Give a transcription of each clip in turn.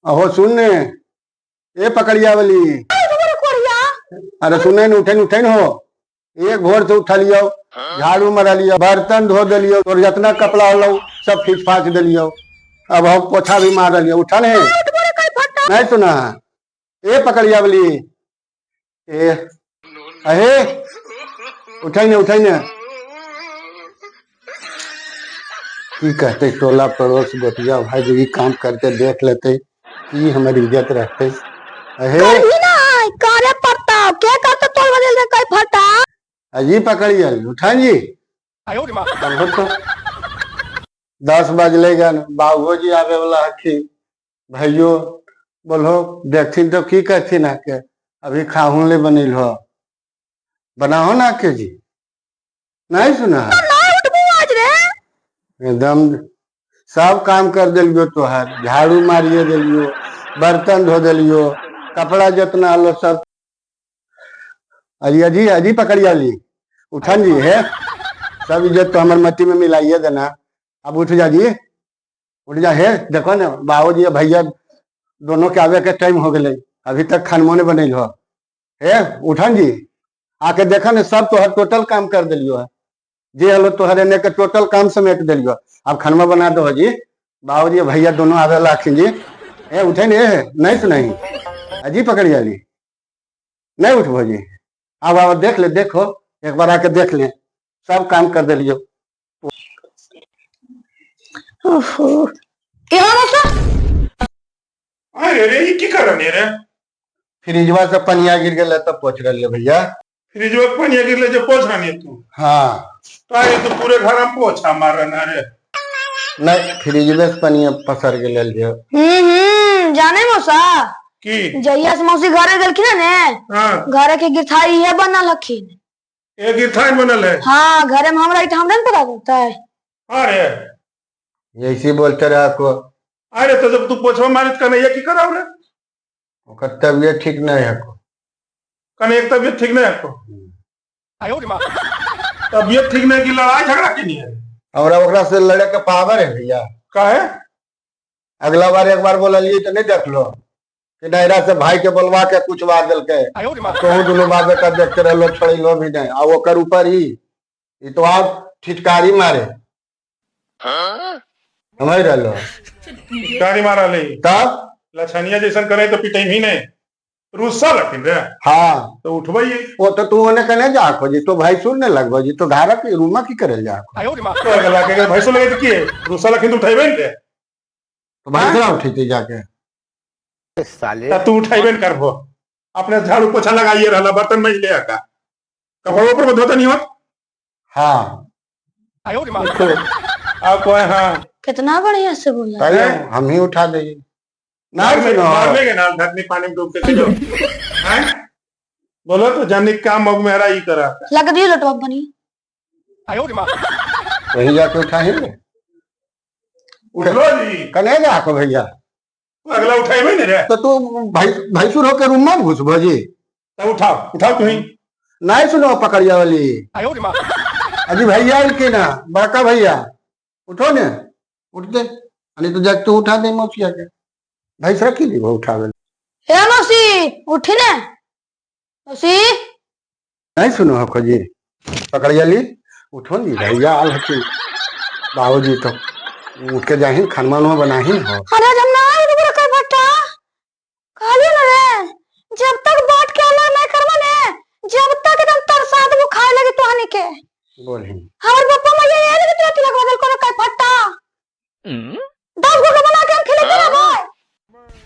अहो सुन ने, ए पकड़िया वाली। अरे सुने न, उठे न, उठे न हो। एक भोर से उठा लियो, झाड़ू मारा लियो, बर्तन धो दिलियो, और जितना कपड़ा होलो सब खींच फाच दिलियो। अब हम पोछा भी मार लियो। उठल है नहीं सुना? ए पकड़िया वाली, ए अहे उठै ने, उठै ने। की कहते टोला पड़ोस गोटिया भाई जो ई काम करते देख लेते की हमर इज्जत रहते। अहे करही ना करे पड़ता, के करते तोर बदल दे कई फटा। अजी पकड़िए, उठा जी। बहुत तो 10 बजले गन, बाबूओ जी आवे वाला हखिन, भैयो बोलो देखथिन तो की कहथिन आके, अभी खाहुन ले बनिल हो, बनाहो ना के जी। नहीं सुना? नहीं उठबू आज रे। एकदम सब काम कर दिलियो तोहर, झाड़ू मारिए दिलियो, बर्तन धो दिलियो, कपड़ा जितना लो सब। अजी अजी अजी पकड़िया ली, उठन जी है। सब इज्जत तो हमार मट्टी में मिलाइए देना। अब उठ जा जी, उठ जा। हे देखो ना, बाबू जी भैया दोनों के आवे के टाइम हो गए, अभी तक खानमो ने बनैल हो। हे उठन जी, आके देखो ने, सब तोहर टोटल काम कर दिलियो है। जे हलो तोहर एने के टोटल काम समेट दिलियो। अब खानवा बना दो जी, बाबू जी भैया दोनों आवे लाखिन जी। ए उठे ने, नहीं सुनाई? अजी पकड़िया ली, नहीं उठबो जी? अब अब देख ले, देखो एक बार आके देख ले, सब काम कर दिलियो। ओहो के हो मौसा? अरे रे, ई की करन रे? फ्रिजवा से पनिया गिर गेलै तब पोछ रहलियै भैया। फ्रिजवा के पनिया गिरले जे पोछ रहनी तू? हाँ। तो आए तो पूरे घर में पोछा मार रहना रे। नहीं, फ्रिजवे से पनिया पसर गेल जे। जाने मौसा की? जहिया से मौसी घरे गेलखिन ने। हाँ। घरे के गिरथाई है बनल हखिन। एक गिरथाई बनल है? हाँ, घरे में हमरा हमरा ने पता चलता है। अरे ऐसी बोलते रहा को। अरे तो जब तू पोछवा मारे तो कन्हैया की कराव रे? ओकर तबियत ठीक नहीं है को। कन्हैया के तबियत ठीक नहीं है को? तबियत ठीक नहीं की लड़ाई झगड़ा की नहीं है? हमरा ओकरा से लड़े के पावर है भैया। काहे? अगला बार एक बार बोललिए तो नहीं देखलो कि नैरा से भाई के बोलवा के कुछ बात देलकै। कहूँ दोनों बाप बेटा देखते रहलो, छोड़लो भी नहीं। आ ओकर ऊपर ही ई तो आप ठिठकारी मारे समझ रहलो। गाड़ी मारा ले। तब लछनिया जैसन करे तो पिटई भी नहीं, रुस्सा लखिन रे। हाँ। तो उठबई। वो तो तू ओने कने जा खोजी तो भाई सुनने लगबो जी, तो घारा के रूमा की करे जा? तो अगला के भैंसो लगे तो की रुस्सा लखिन तो उठेबे ने रे। तो भाई करा उठेते जाके। साले त तू उठेबे ने करबो, अपने झाड़ू पोछा लगाइए रहला, बर्तन मज ले आका, कपड़ों पर धोता नहीं होत। हाँ। आप कोई हाँ। कितना बढ़िया से बोला। ताई हम ही उठा देंगे ना। मार सुनो। मार लेंगे ना, धरनी पानी में डूब के जो हैं बोलो तो जानी काम अब मेरा ही करा। लग दियो लटवा बनी। वहीं जाके उठा ही ले। उठ लो जी। कने जा को भैया? अगला उठाएबे ने रे। तो तू भाई भैंसुर होके रूम में घुसबो जी? तब उठाओ, उठाओ तू ही। नहीं सुनो पकड़िया वाली, अजी भैया के ना बड़का भैया उठो ने, उठ दे, नहीं तो जाके तू उठा दे मौसिया के, भैंस रखी दी वो उठावे। हे मौसी उठी ने मौसी। नहीं सुनो हको जी, पकड़िया ली, उठो नी भैया आल हकी, बाबूजी तो उठ के जाहिन, खानवा उनवा बनाहिन हो। अरे जब ना उठबो रे बट्टा कहलियो ना रे, जब तक बाट के अलग नहीं करबो ने जब तक एकदम तरसा देबो खाए लगे तोहनी के। बोलहिन। हमर पप्पा मैया ये रे तोरा तिलक बदल कोनो कई फट्टा 10 गो के बना के हम खिलेते रहबै।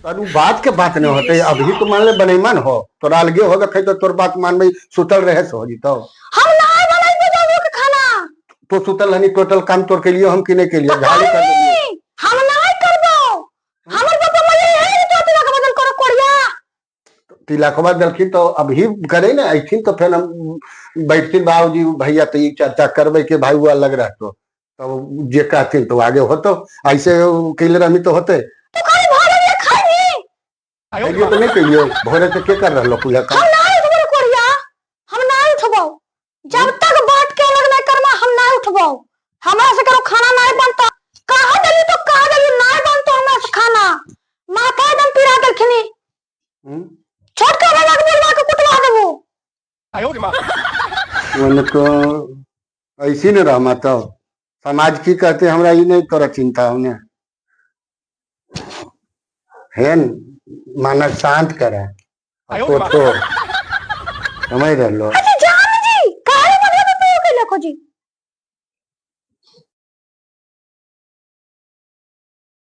पर उ बात के बात नहीं होते, अभी तो मान ले बनैमन हो, तोरा अलगे हो गए तो तोर बात मानबे, सुतल रहे से हो जीतो। हम नहीं बनाइबो 10 गो के खाना। तो सुतल रहनी, टोटल काम तोर के लिए हम कि नहीं के लिए झाड़ू कर देलिए। हम नहीं करबो, हमर पप्पा मैया ये रे तोरा तिलक बदल कोनो कोरिया। तिलकवा देलखिन तो अभी करे ने अथिन तो फिर हम बैठथिन बाबूजी भैया तो ई चर्चा करबै कि भाई वो अलग रहतो, तब जे कहथिन तो आगे होतो, ऐसे कैले रहमी तो होते। तू खाली भोरे ले खाइबी। कहियो तो नहीं कहियो, भोरे से के कर रहलो कुल काम? हम नहीं उठबो रे कोरिया, हम नहीं उठबो जब तक बाट के अलग नहीं करमा, हम नहीं उठबो। हमरा से करो खाना नहीं बनता, कहा देली तो कहा देली, नहीं बनतो हमरा से खाना, माथा एकदम देखनी। हम्म? छोटका बाबा के बुलवा के कुटवा देबो। मैंने तो ऐसी न रहमा तो समाज की कहते हमरा ई नहीं तोरा चिंता हमने हेन मानक शांत करे तो समझ रहलो। अच्छा जान जी काहे मतलब पे हो गेल जी?